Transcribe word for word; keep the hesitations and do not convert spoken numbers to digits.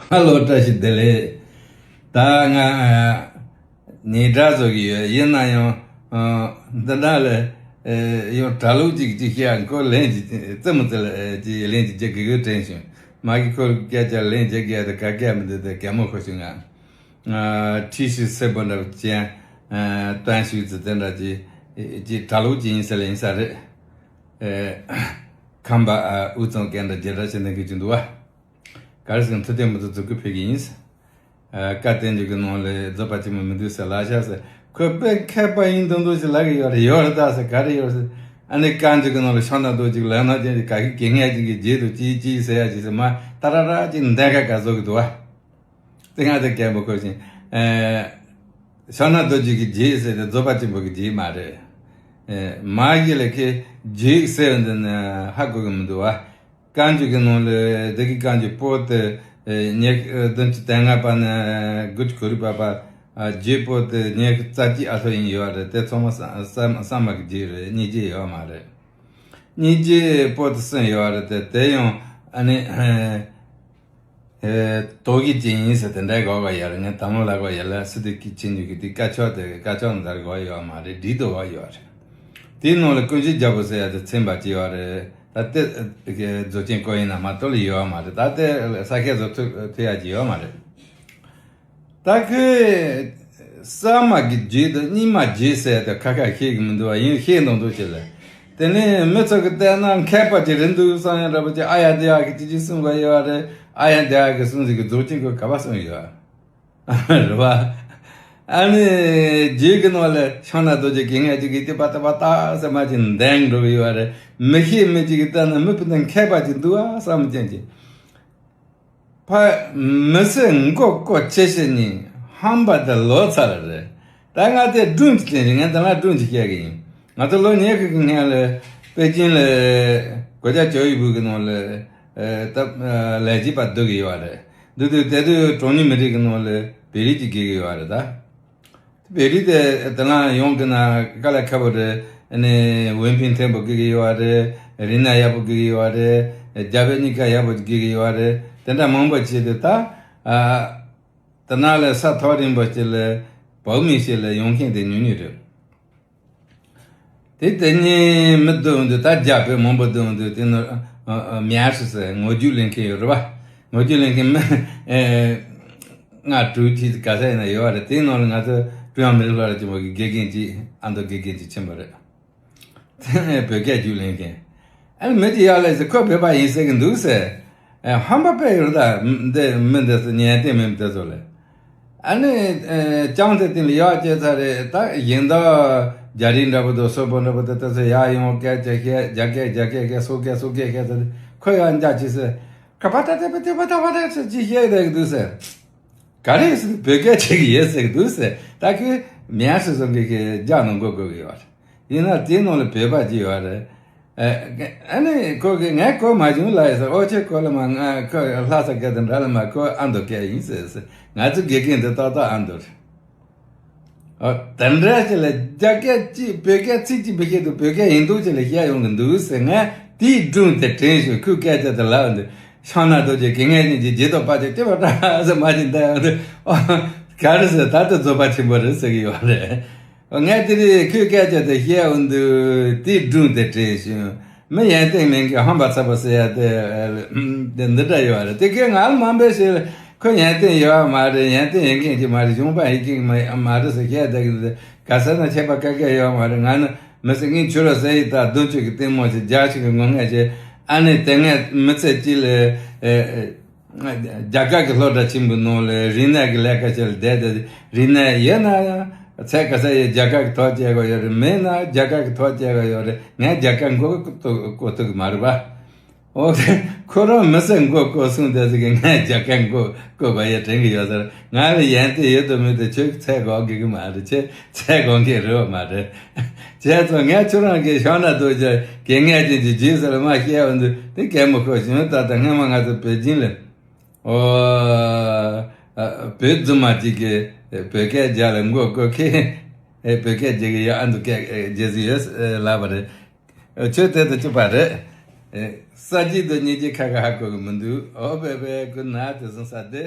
ཧ་ལོ། བཀྲ་ཤིས་བདེ་ལེགས། ད་ང་ཉིན་གྲངས་བཟོ་གི་ཡོད། ཡིན་ན་ཡང་འདི་འདྲ་ལ་ཡང་གྲྭ་ལོག་ཅིག་ཅིག་བཤད། ཁོ་ལན་ཅིག་རྩེད་མོ་རྩེ་ལ་ཅིག་ལན་ཅིག་རྒྱག་དགོས་དྲན་བྱུང་། མ་གི་ཁོ་སྐད་ཆ་ལན་རྒྱག་དགོས་ད་ག་གལ་མི་འདུག་ད་གད་མོ་ཤོར་བྱུང་། ང་ཁྲིད་ཤིག་སེར་པོ་འདྲ་པོ་ཅན་སྟོན་ཤུགས་ཙི་དེ་འདྲ་ཅིག་ཅིག་གྲྭ་ལོག་ཅིག་ཡིན་ས་ལ་ཡིན་ས་རེད། ཁམས་པ་དབུས་གཙང་སྐད་འདྲ་རྒྱལ་སྒྲ་ཆེ་འདོན་གི་ཅིག་འདུག་བ། ག་རེ་ཟེར་མཐུ་ལྡན་མུ་ཏིག་མཛུབ་གུ་ཕུལ་གི་ཡིན། བཀའ་བསྟན་འགྱུར་གྱི་ནང་ལ་རྫོགས་པ་ཆེན་པོ་མི་འདུག་ཟེར་ལབ་ཤག་ཟེར། ཁོས་དཔེ་མཁས་པ་ཡིན་མདོག་མདོག་ཞིག་ལབ་གི་ཡོད་རེད། ཡོད་རེད་ད་ཟེར། ག་རེ་ཡོད་ཟེར། ཨ་ནི་བཀའ་འགྱུར་གྱི་ནང་ལ་ཕྱག་ན་རྡོ་རྗེ་གི་ལས་སྣ་ཅན་གྱི་ག་གི་གེགས་རྣམ་ཅན་གྱི་རྗེས་སུ་ཅི་ཅི་ཟེར་ཡ་ཅི་ཟེར་མ་ཏ་ར་ར་ཅིག་འདན་ཁ་ག་བཟོ་གི་འདུག་བ། དེ་སྔ་དེ་རྒན་པོ་ཁོ་བཞིན། ཕྱག་ན་རྡོ་རྗེ་གི་རྗེས་ཟེར་ཏེ་རྫོགས་པ་ཆེན་པོ་གི་རྗེས་མ་རེད། མ་གཞི་ལ་ཁོས་རྗེས་ཟེར་བ་འདི་ནི་ཧ་གོ་གི་མི་འདུག་བ། བཀའ་འགྱུར་གྱི་ནང་ལ་བདེ་གི་བཀའ་འགྱུར་པོ་ཏི་ཉི་ཤུ་བདུན་ཅུ་དོན་ལྔ་པ་ནས་དགུ་བཅུ་གོ་དྲུག་པ་བར་རྗེས་པོ་ཏི་ཉི་ཤུ་རྩ་གཅིག་ཨ་ལྷོ་ཡིན་ཡོད་རེད། དེ་ཚང་མ་ས་ས་ས་མ་གི་རྗེས་རེད། སྙིང་རྗེ་ཡོད་མ་རེད། སྙིང་རྗེ་པོ་ཏི་གསུམ་ཡོད་རེད། དེ་དེ་ཡང་ཨ་ནི། ཨེ། དོགས་ཀྱི་ཅན་ཡིན་ཟེར་དེ་འདྲའི་གོ་བ་ཡོད་རེད། ངས་དང་བླངས་ལ་གོ་ཡོད་ལ་སི་ཏུ་ཀི་ཆེན་ཉུ་གི་དེ་དཀར་ཕྱོགས་དེ་དཀར་ཕྱོགས་འདར་གོ་ཡོད་མ་རེད། འདྲི་དོ་བ་ཡོད་རེད། དེའི་ནང་ལ་ཀུན་མཁྱེན་རྒྱལ་པོ་ཟེར་ཡ་དེ་ཚན་པ་ཅིག་ཡོད་རེད། ད་དེ་རྫོགས་ཆེན་སྐོར་ཡིན་ན་མ་གཏོགས་ལ་ཡོད་མ་རེད། ད་དེ་ས་སྐྱ་བཟོ་ཐུབ་ཐུབ་ཡ་ཅིག་ཡོད་མ་རེད། ད་ཁོས་ས་མ་གི་རྗེས་དང་སྙིང་མ་རྗེས་ཟེར་དེ་ཁ་ཁ་ཤེས་གི་མི་འདུག་བ། ཡིན་ཤེས་མདོག་མདོག་བྱེད་ལ། དེ་ནས་མི་ཚོ་གི་བལྟས་ན་མཁས་པ་ཅིག་རེད་འདུག་བསམ་ཡ་འདྲ་པོ་ཅིག་ཨ་ཡ་དེ་ཡ་གི་ཅི་ཅི་གསུང་ག་ཡོད་རེད། ཨ་ཡ་དེ་ཡ་གི་གསུང་ཟིག་གི་རྫོགས་ཆེན་ཁོ་ག་པ་གསུང་ཡོད་རེད་བ། ཨ་ནི་རྗེས་གི་ནང་ལ་ཕྱག་ན་རྡོ་རྗེ་གི་ངས་ཅིག་གི་ཏི་པ་ཏི་པ་ཏག་ཟེར་མ་ཅིག་འདེང་འགྲོ་གི་ཡོད་རེད། མི་ཤེས་མི་ཅིག་གི་བལྟས་ན་མི་ཕུ་ཏན་མཁས་པ་ཅིག་འདུག་ཨ་བསམ་ཅན་ཅིག་ཕ་མི་སེར་མགོ་སྐོར་ཆེ་ཤེས་ནི་ཧམ་པ་དེ་ལོ་ཚར་རེད། ད་ང་དེ་སྒྲུང་ཅིག་དྲན་རེད། ངས་ད་ང་སྒྲུང་ཅིག་བཤད་གི་ཡིན། ང་ཚོ་ལོ་ཉི་ཤུ་གི་སྔོན་ལ་པེ་ཅིན་ལ་གོ་ཅག་ཅོ་ཡི་བུ་གི་ནང་ལ་ད་ལས་བྱེད་པ་སྡོད་གི་ཡོད་རེད། འདུག་དུས་དེ་དུས་གྲངས་ཉུང་མི་རིགས་གི་ནང་ལ་བོད་རིགས་ཅིག་སྐྱེས་གི་ཡོད་རེད་ད། བོད་རིགས་དེ་དེ་ན་ཡོང་གི་ན་དཀའ་ལས་ཁག་པོ་རེད། ཨ་ནི་ཝེ་ཕིན་ཐེན་པོ་སྐྱེ་གི་ཡོད་རེད། རི་ནག་ཡག་པོ་སྐྱེ་གི་ཡོད་རེད། རྒྱ་བོད་གཉིས་ཀ་ཡག་པོ་སྐྱེ་གི་ཡོད་རེད། དེ་འདྲ་མང་པོ་བྱས་ཏེ་ད་ཨ་དེ་ན་ལས་ས་ཐོག་རིང་པོ་ཅིག་ལས་བོད་མི་ཞིག་ལས་ཡོང་མཁན་དེ་ཉུང་ཉུང་རེད། དེ་དེ་ནས་མི་སྡོད་འདུག་ད་རྒྱ་བོད་མང་པོ་སྡོད་འདུག་དེ་ནི་མིའ་ཧྲི་ཟེར་ངོ་རྒྱུགས་ལེན་མཁན་ཡོད་རེད་བ། ངོ་རྒྱུགས་ལེན་མཁན་མི་ལྔ་དྲུག་ཅིག་ག་ས་ཡིན་ན་ཡོད་རེད། དེའི་ནང་ལ་ང་ཚོ་ཀྲུང་དབྱང་མི་རིགས་སློབ་གྲྭ་ཆེན་མོ་གི་དགེ་རྒན་ཅིག་ཨ་མདོ་དགེ་རྒན་ཅིག་ཕྱིན་པ་རེད། དེ་ནས་བོད་སྐད་རྒྱུགས་ལེན་མཁན། ཨ་ནི་མི་ཅིག་ཡར་ལས་ཟེར་ཁོ་བོད་པ་ཡིན་ཟེར་གི་འདུག་ཟེར། ཨེ་ཧམ་པ་དཔེ་ཡོད་རེད་ད། འདི་མི་འདི་ཚོ་ཉན་ཏེ་མི་འདི་ཚོ་ལ། ཨ་ནི་ཨེ་ཅང་དེ་སྟེང་ལ་ཡག་བྱས་ཚར་རེད། ད་གཞན་དག་རྒྱ་རིགས་འདྲ་པོ་དང་སོག་པོ་འདྲ་པོ་དེ་ཚོ་ཡར་ཡོང་སྐད་ཆ་བཤད། རྒྱ་སྐད་རྒྱ་སྐད་བཤད། སོག་སྐད་སོག་སྐད་བཤད་ཚར་རེད། ཁོ་ཡང་འཇགས་ཅི་ཟེར། ཁ་པ་ཏ་ཏེ་པ་ཏེ་པ་ཏ་པ་ཏ་ཟེར་ཅི་བཤད་བསྡད་གི་འདུག་ཟེར། ག་རེ་ཟེར་བོད་སྐད་བྱེད་གི་ཡོད་ཟེར་གི་འདུག་ཟེར། ད་ཁོས་མིའ་ཧྲི་བཟོ་མཁན་གྱི་རྒྱ་ནང་འགོ་དགོས་གི་ཡོད་རེད། ཡིན་ན་དེའི་ནང་ལ་བོད་པ་ཅིག་ཡོད་རེད། ཨ་ནི་ཁོ་གིས་ངས་གོ་མ་བྱུང་ལབ་ཡོད་ཟེར། ཨོ་ཅེ་ཁོ་ལ་མ་ང་ཁོ་ལྷ་ས་སྐད་དང་འདྲ་ལ་མ་ཁོ་ཨ་མདོ་སྐད་ཡིན་ཟེར་ཟེར། ང་ཚོ་དགེ་རྒན་དེ་ཏག་ཏག་ཨ་མདོ་རེད། ཨོ་དེ་འདྲ་ཅིག་ལ་རྒྱ་སྐད་ཅིག་བོད་སྐད་ཚིག་གཅིག་མི་ཤེས་འདུག་བོད་སྐད་ཡིན་མདོག་ཅིག་ལ་བཤད་ཡོང་གི་འདུག་ཟེར། ངས་དེའི་སྒྲུང་དེ་དྲན་བྱུང་། ཁོའི་སྐད་ཆ་དེ་ལབ་འདུག་ཕྱག་ན་རྡོ་རྗེ་གི་ངས་ཉིད་ཀྱི་རྗེས་ཐོབ་པ་ཅིག་ལྟེ་བ་བཀྲ་ཟེར་མ་ཅིག་འདའ་ཡོང་དུས། ཨོ་ག་རེ་ཟེར། ད་ལྟ་རྫོགས་པ་ཆེན་པོ་རེད་ཟེར་གི་ཡོད་རེད། ངས་དེ་རིང་ཁོའི་སྐད་ཆ་དེ་བཤད་འོང་དུས་དེའི་སྒྲུང་དེ་དྲན་བྱུང་། མི་ཡོན་ཏན་མིན་གྱི་ཧམ་པ་ཚ་པོ་ཟེར་ཡ་དེ་འདི་འདྲ་ཡོད་རེད། དེ་གས་ང་ལ་མ་འབད་ཞེས། ཁོ་ཡོན་ཏན་ཡོད་མ་རེད། ཡོན་ཏན་ཡོད་མཁན་ཅིག་མ་རེད། གཞོན་པ་ཡིན་མཁན་མ་མ་རེད་ཟེར་བཤད་བསྡད་ཀྱི་འདུག་ག་ཟེར་ན་ཁྱད་པར་ག་གས་ཡོད་མ་རེད། ང་ནི་མི་ཟེར་ངས་ཁྱོད་ར་ཟེར་ཡི་ད་བདུན་ཅུ་གི་ལྟད་མོ་ཞིག་རྒྱག་ཞིག་གི་ངོ་ངས་བྱས། ཨ་ནི་དེ་སྔ་མི་ཚེ་གཅིག་ལ་ཨེ་ཨེ་རྒྱ་གར་གྱི་སློབ་གྲྭ་ཆེན་པོའི་ནང་ལ་རིག་གནས་ཀྱི་ལས་ཀ་བྱས་ལ་བསྡད་དེ། རིག་གནས་ཡོད་ན་ཡང་ཚད་ག་ས་ཡོད། རྒྱ་གར་གྱི་ཐོག་བཅད་དགོས་ཡོད་རེད། མེད་ན་རྒྱ་གར་གྱི་ཐོག་བཅད་དགོས་ཡོད་རེད། ངས་རྒྱ་གར་མགོ་བསྐོར་ཐུབ་ཀྱི་མ་རེད་པ། ཨོ། ཁོ་རང་མི་སེར་མགོ་བསྐོར་སོང་དེ་ཟིག་གི་ངས་རྒྱ་གར་མགོ་བསྐོར་བ་ཡ་དྲན་གི་ཡོད་ཟེར། ང་ལ་ཡོན་ཏན་ཡོད་དུ་མེད་དུ་ཁྱོད་ཚད་གོ་གི་གི་མ་རེད། ཁྱོད་ཚད་གོ་མཁན་རེད་བ་མ་རེད། བྱས་ཙང་ངས་ཁྱོད་རང་གི་ཕྱག་ན་རྡོ་རྗེ་གི་ངས་ཅན་གྱི་རྗེས་ཟེར་ལ་མ་བཤད་འོང་དུས་དེ་གད་མོ་ཤོར་བྱུང་། ད་ལྟ་སྔོན་མ་ང་ཚོ་བོད་སྦྱིན་ལ། ཨོ། བོད་རྫུན་མ་གཅིག་གིས་བོད་སྐད་རྒྱག་ལ་མགོ་བསྐོར་མཁན། བོད་སྐད་རྒྱག་གི་ཡོད། ཨ་མདོ་སྐད་རྒྱག་གི་ཡོད་ལབ་པ་རེད། ཆོས་དེ་དང་གཅིག་པ་རེད། ས་གཅིག་ཏུ་གཉིས་ཀྱི་ཁ་ཁ་ཧ་གོ་གི་མི་འདུག་ཨོ་བེ་བེ་གུ་ན་དེ་སང་ས་དེ།